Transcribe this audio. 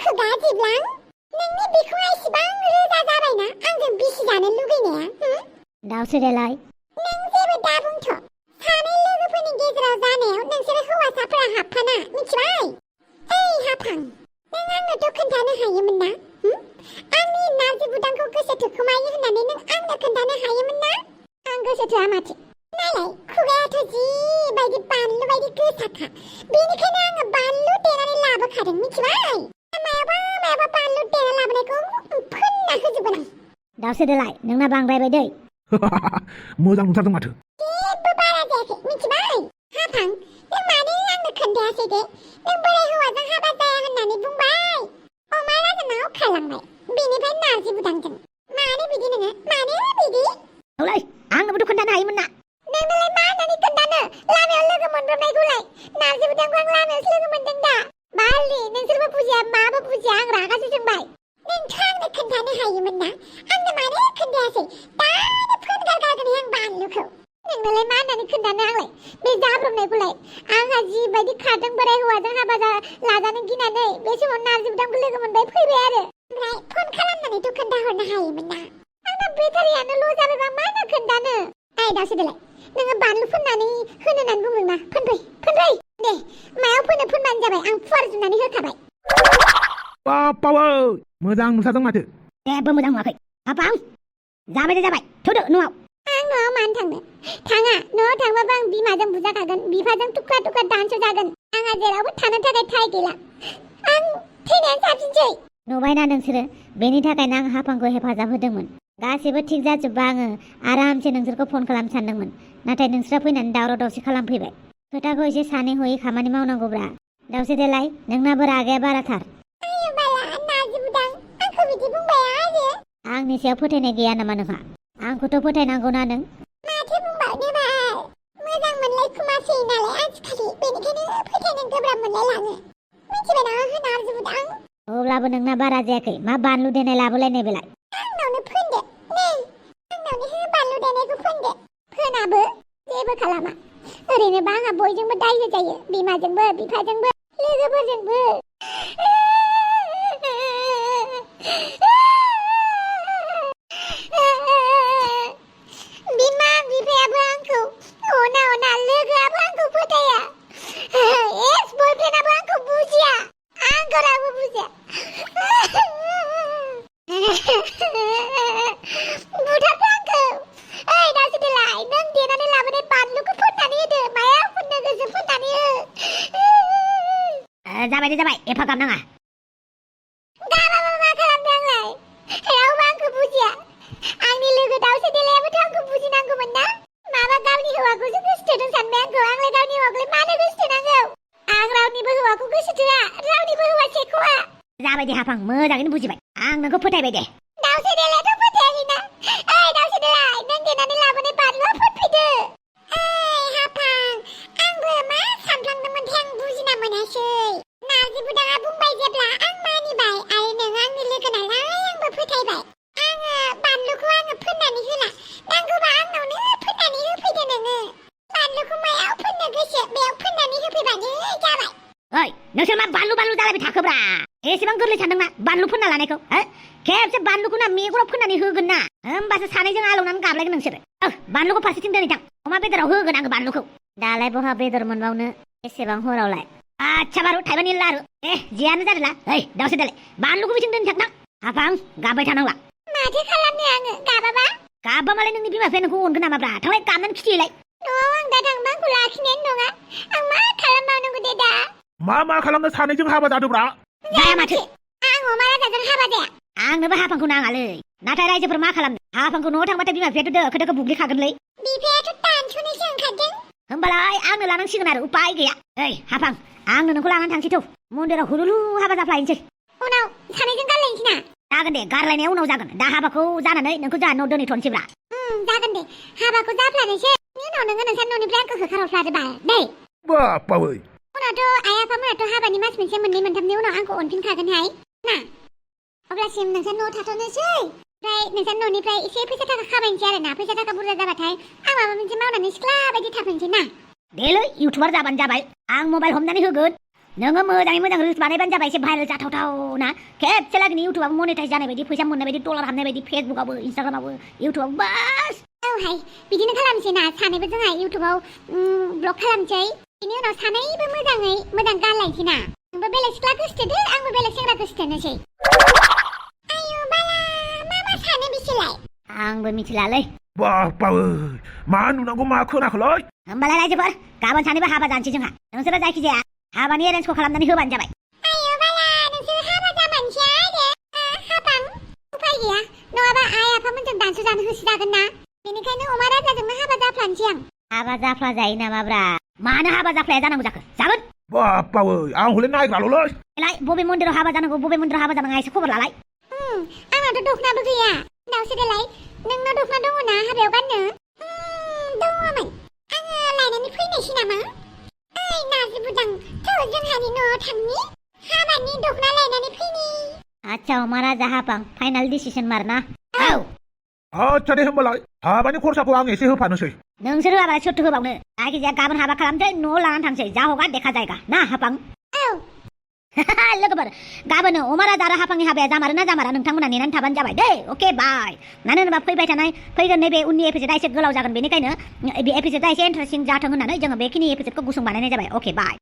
खुगा जिबलां नोंनि बिखुङा इसिबां रोजा जाबायना आंजों बिसि जानो लुगैनाया दाउसो देलाय नों जेबो दाबुंथ' सानै लोगोफोरनि गेजेराव जानायाव नोंसोर हौवासाफोरा हाबफाना मिथिबाय ओइ हाफां नों आंनोथ' खोन्थानो हायोमोन ना आंनि नार्जि बुदांखौ गोसो थोखोमायो होननानै नों आंनो खोन्थानो हायोमोन ना आं गोसो थोआ माथो नालाय खुगायाथ' जिबायदि बानलु बायदि गोसाखा बेनिखायनो आङो बानलु देनानै लाबोखादों मिथिबाय मायाबा बानलु देना लाबोनायखौ फोनना होजोबगोन आं दाउसो देलाय नोंना बांद्रायबाय दै मोजां नुथारदों माथो जेबो बारा जायाखै मिथिबाय हाफां नों मानो आंनो खोन्थायासै दे नों बोराय हौवाजों हाबा जाया होननानै बुंबाय अमा राजानाव खालामबाय बेनिफ्राय नार्जि बुदांजों मानो बिदि नोङो मानो बिदि औलै आंनोबोथ' खोन्थानो हायोमोन ना नोंनोलाय मा होननानै खोन्थानो लामायाव लोगो मोनब्रबनायखौलाय नार्जि बुदांखौ आं लामायावसो लोगो मोनदों दा बालि नोंसोरबो बुजिया माबो बुजिया आं रागासो जोंबाय नोंथ' आंनो खोन्थानो हायोमोन ना आंनो मानो खोन्थायासै दानो फोनगारगारगोन आं बानलुखौ नोंनोलाय मा होननानै खोन्थानो आंलाय बे जाब्रबनायखौलाय आंहा जिबायदि खारदों बोराय हौवाजों हाबा लाजानो गिनानै बे समाव नार्जि बुदांखौ लोगो मोनबाय फैबाय आरो ओमफ्राय फन खालामनानैथ' खोन्थाहरनो हायोमोन ना आंना बेटारियानो ल' जाबायबा मा होनना खोन्थानो ओइ दासो देलाय नोङो बानलु फोननानै होनो होननानै बुंदों ना फोनफै दे मायाव फोनबानो जाबाय आं फुवार जुनानै होखाबाय बापावै मोजां नुथारदों माथो जेबो मोजां नुवाखै हाफां जाबाय थुदो न'आव आं न'आव मानो थांनो थाङा न'आव थांबाबो आं बिमाजों बुजाखागोन बिफाजों थुख्रा दानस' जागोन आंहा जेरावबो थानो थाखाय ठाय गैला आं थैनायानो साबसिनसै नुबायना नोंसोरो बेनि थाखायनो आं हाफांखौ हेफाजाब होदोंमोन गासैबो थिग जाजोबबा आङो आरामसे नोंसोरखौ फन खालामनो सानदोंमोन नाथाय नोंसोरा फैनानै दावराव दावसि खालामफैबाय खोथाखौ एसे सानै हयै खामानि मावनांगौब्रा दावसो देलाय नोंनाबो रागाया बाराथार बिदि बुंबाय आरो आंनि सायाव फोथायनाय गैया नामा नोंहा आंखौथ' फोथायनांगौना नों माथो बुंबावनो बाल मोजां मोनलायखुमासै नालाय आजिखालि बेनिखायनो फोथायनो गोब्राब मोनलायलाङो मिथिबाय ना नार्जि बुदां अब्लाबो नोंना बारा जायाखै मा बानलु देनाय लाबोलायनाय बेलाय आंनावनो फोनदो नै आंनावनो बानलु देनायखौ फोनदो फोनाबो जेबो खालामा ओरैनोबा आंहा बयजोंबो दाय होजायो बिमाजोंबो बिफाजोंबो लोगोफोरजोंबो बिमा बिफायाबो आंखौ अना लोगोआबो आंखौ फोथाया एक्स बयफ्रेन्डआबो आंखौ बुजिया आंखौ रावबो बुजिया बुथारदो आंखौ ओइ दासो देलाय नों देनानै लाबोनाय बानलुखौ फोननानै होदो मायाव फोननो गोसो फोननानै हो जाबाय एफा गाबनाङा गाबाबो मा खालामदों आंलाय रावबो आंखौ बुजिया आंनि लोगो दावसो देलायाबोथ' आंखौ बुजिनांगौमोन ना माबा गावनि हौवाखौसो गोसो थोदों सानबाय आंखौ आंलाय गावनि हौवाखौलाय मानो गोसो थोनांगौ आं रावनिबो हौवाखौ गोसो थोआ रावनिबो हौवा सेख'आ जाबाय दे हाफां मोजाङैनो बुजिबाय आं नोंखौ फोथायबाय दे दावसो देलायाथ' फोथायाखैना ओइ दावसो देलाय नों देनानै लाबोनाय बानलुआ फोनफैदो ओइ हाफां आंबो मा सानफ्लांदोंमोनथाय आं बुजिना मोनासै नार्जि बुदाङा बुंबाय जेब्ला आं मानिबाय आरो नों आंनि लोगो नालाय आंबो फोथायबाय आङो बानलुखौ फोननानै होला नांगौबा आंनावनो फोननानै होफैदो नोङो बानलुखौ मायाव फोननो गोसो बेयाव फोननानै होफैबानो जाबाय ओइ नोंसोर मा बानलु जालायबाय थाखोब्रा एसेबां गोरलै सानदोंना बानलु फोनना लानायखौ खेबसे बानलुखौ ना मेगनाव फोननानै होगोन ना होमबासो सानैजों आलौनानै गाबलायगोन नोंसोरो बानलुखौ फारसेथिं दोनैथां अमा बेदराव होगोन आङो बानलुखौ दालाय बहा बेदर मोनबावनो एसेबां हरावलाय आच्छा बारु थाइबानि लारु जियानो जादोला ओइ दावसो देलाय बानलुखौ बिथिं दोनथां हाफां गाबबाय थानांला माथो खालामनो आङो गाबा मालाय नोंनि बिमा बिफाया नोंखौ अनगोन नामाब्रा थांलाय गाबनानै खिथियोलाय न'आव आं दा थांबा आंखौ लाखिनायानो नङा आं मा खालामबावनांगौ दे दा मा खालामनो सानैजों हाबा जादोब्रा जाया माथो आं अमा राजाजों हाबा जाया आंनोबो हाफांखौ नाङालै नाथाय रायजोफोर मा खालामनो हाफांखौ न'आव थांबाथाय बिमा बिफायाथ' दोखो बुग्लिखागोनलै बिफायाथ' दानस'नोसो ओंखारदों होमबालाय आंनो लानांसिगोन आरो उपाय गैया ओइ हाफां आंनो नोंखौ लानानै थांसै थौ मन्दिराव हुलुलु हाबा जाफ्लायनोसै उनाव सानैजों गारलायनोसै ना जागोन दे गारलायनाया उनाव जागोन दा हाबाखौ जानानै नोंखौ जोंहा न' दोनहैथ'नोसैब्रा जागोन दे हाबाखौ जाफ्लानोसै उनाव नोङो नोंसा न'निफ्राय आंखौ होखारहरफ्लादो बाल दै बापावै उनावथ' आइ आफामोनाथ' हाबानि मास मोनसे मोननै मोनथामनि उनाव आंखौ अनफिनखागोनहाय ना अब्लासिम नोंसा न'आव थाथ'नोसै ओमफ्राय नोंसा न'निफ्राय एसे फैसा थाखा खामायनोसै आरो ना फैसा थाखा बुरजा जाबाथाय आं माबा मोनसे मावनानै सिख्ला बायदि थाफैनोसै ना देलै इउटुबार जाबानो जाबाय आं मबाइल हमनानै होगोन नोङो मोजाङै मोजां रिल्स बानायबानो जाबाय एसे भाइरेल जाथावथाव ना खेबसे लागैनो इउटुबाव मनेटाइज जानाय बायदि फैसा मोननाय बायदि डलार हाबनाय बायदि फेसबुकआवबो इन्सटाग्रामावबो इउटुबाव बास औहाय बिदिनो खालामसै ना सानैबो जोंहा इउटुबाव ब्लग खालामसै बिनि उनाव सानैबो मोजाङै मोजां गानलायसै ना नोंबो बेलेग सिख्ला गोसथोदो आंबो बेलेग सेंग्रा गोसथोनोसै आयु बाला मा सानो बिसोरलाय आंबो मिथिलालै बापावै मा नुनांगौ मा खोनाखोलै होमबालाय रायजोफोर गाबोन सानैबो हाबा जानोसै जोंहा नोंसोरो जायखिजाया हाबानि एरेन्जखौ खालामनानै होबानो जाबाय आयु बाला नोंसोर हाबा जामानसै आरो हाबां उफाय गैया नङाबा आइ आफामोनजों दानस' जानो होसिजागोन ना बेनिखायनो अमा राजाजोंनो हाबा जाफ्लानोसै आं हाबा जाफ्ला जायो नामाब्रा मानो हाबा जाफ्लाया जानांगौ जाखो जागोन बापावै आं हले नायग्राल'लै एलाय बबे मन्दिराव हाबा जानांगौ बबे मन्दिराव हाबा जानाङा एसे खबर लालाय आंनावथ' दखनाबो गैया दावसो देलाय नोंनाव दखना दङ ना हाबायाव गाननो दङमोन आङो लायनानै फैनोसै नामा ओइ नार्जि बुदां थ' जोंहानि न'आव थांनि हाबानि दखना लायनानै फैनि आच्छा अमा राजा हाबां फाइनाल डिसिसन मारना औ आच्छा दे होमबालाय हाबानि खरसाखौ आं एसे होफानोसै नोंसोर होआबालाय सोरथो होबावनो जायखिजाया गाबोन हाबा खालामसै न'आव लानानै थांसै जा हगा देखा जायगा ना हाबां औ लोगोफोर गाबोनो अमा राजा आरो हाबांनि हाबाया जामारो ना जामारा नोंथांमोना नेनानै थाबानो जाबाय दे अके बाय मानो होनोबा फैगोन नैबे उननि एपिसोडा एसे गोलाव जागोन बेनिखायनो बे एपिसोडा एसे इन्टारेस्टिं जाथों होननानै जोङो बेखिनि एपिसोडखौ गुसुं बानायनाय जाबाय अके बाय